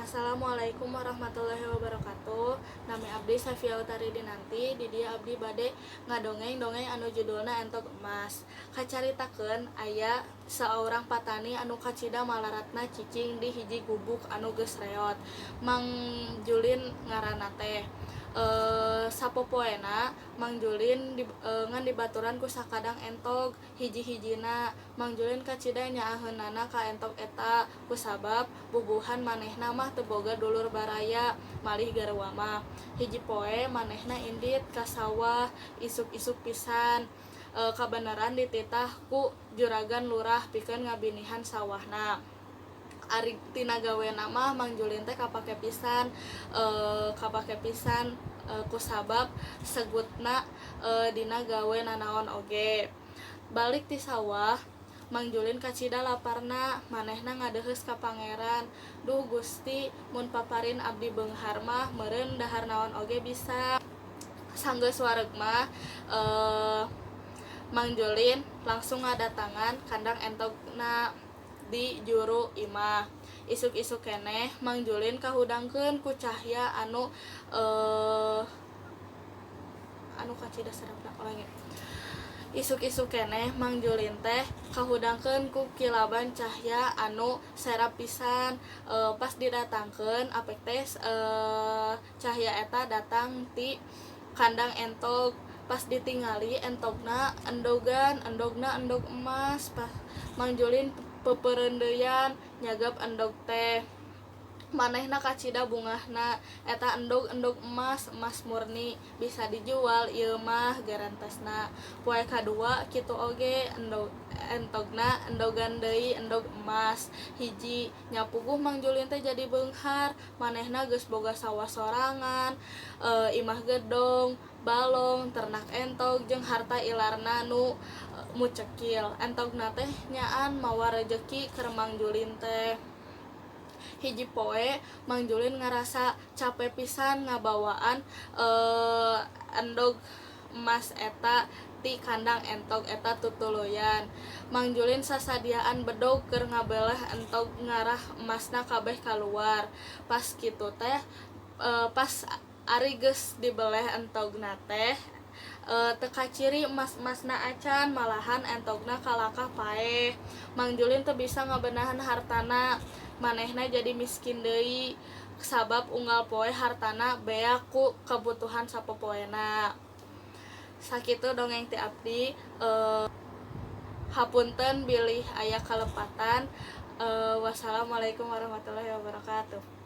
Assalamualaikum warahmatullahi wabarakatuh. Nami abdi Safia Utari Dinanti. Di dieu abdi bade ngadongeng dongeng anu judulna Entog Emas. Kacaritakeun aya saurang patani anu kacida malaratna cicing di hiji gubuk anu geus reot. Mang Julin ngaranna teh. Sapopoena Mang Julin ngan dibaturan ku sakadang entog hiji-hijina. Mang Julin kacida nyaaheunana ka entog eta kusabab bubuhan manehna mah teu boga dulur baraya malih garwa mah. Hiji poe manehna indit ka sawah isuk-isuk pisan. Kabeneran dititah ku juragan lurah pikeun ngabinihan sawahna. Ari tina gawena mah Mang Julin teh kapake pisan kusabab segutna dina gawe nanaon oge. Balik ti sawah, Mang Julin kacida laparna. Manehna ngadeuheus ka Pangeran, "Duh Gusti, mun paparin abdi beunghar mah meureun dahar naon oge bisa." Sanggeus wareg mah Mang Julin langsung ngadatangan kandang entogna di juru imah. Isuk-isuk keneh Mang Julin kahudangkeun ku cahya anu kacida serapna. Ulangi. Isuk-isuk keneh Mang Julin teh kahudangkeun ku kilaban cahya anu serap pisan. Pas didatangkeun apek teh cahya eta datang ti kandang entog. Pas ditingali, entogna endogan, endogna endog emas. Pas Mang Julin pepeurendeuyan nyagap endog teh, manehna kacida bungahna. "Eta endog endog emas, emas murni, bisa dijual ieu mah," garantesna. Poe kadua kitu oge, endog entogna endogan deui, endog emas hiji. Nya puguh Mang Julin teh jadi beunghar. Manehna geus boga sawah sorangan, imah gedong balong, ternak entog, jeung harta ilarna nu mucekil. Entogna teh nyaan mawa rejeki keur Mang Julin teh. Hiji poe Mang Julin ngarasa cape pisan ngabawaan endog emas eta ti kandang entog eta tutuluyan. Mang Julin sasadiaan bedog keur ngabeleh entog ngarah emasna kabeh kaluar. Pas kitu teh pas ari geus dibeleh entogna teh teu kaciri emas-emasna acan, malahan entogna kalakah paeh. Mang Julin teu bisa ngabenahan hartana. Manehna jadi miskin deui sabab unggal poe hartana beak ku kebutuhan sapopoena. Sakitu dongeng ti abdi. Hapunten bilih aya kalepatan. Wassalamualaikum warahmatullahi wabarakatuh.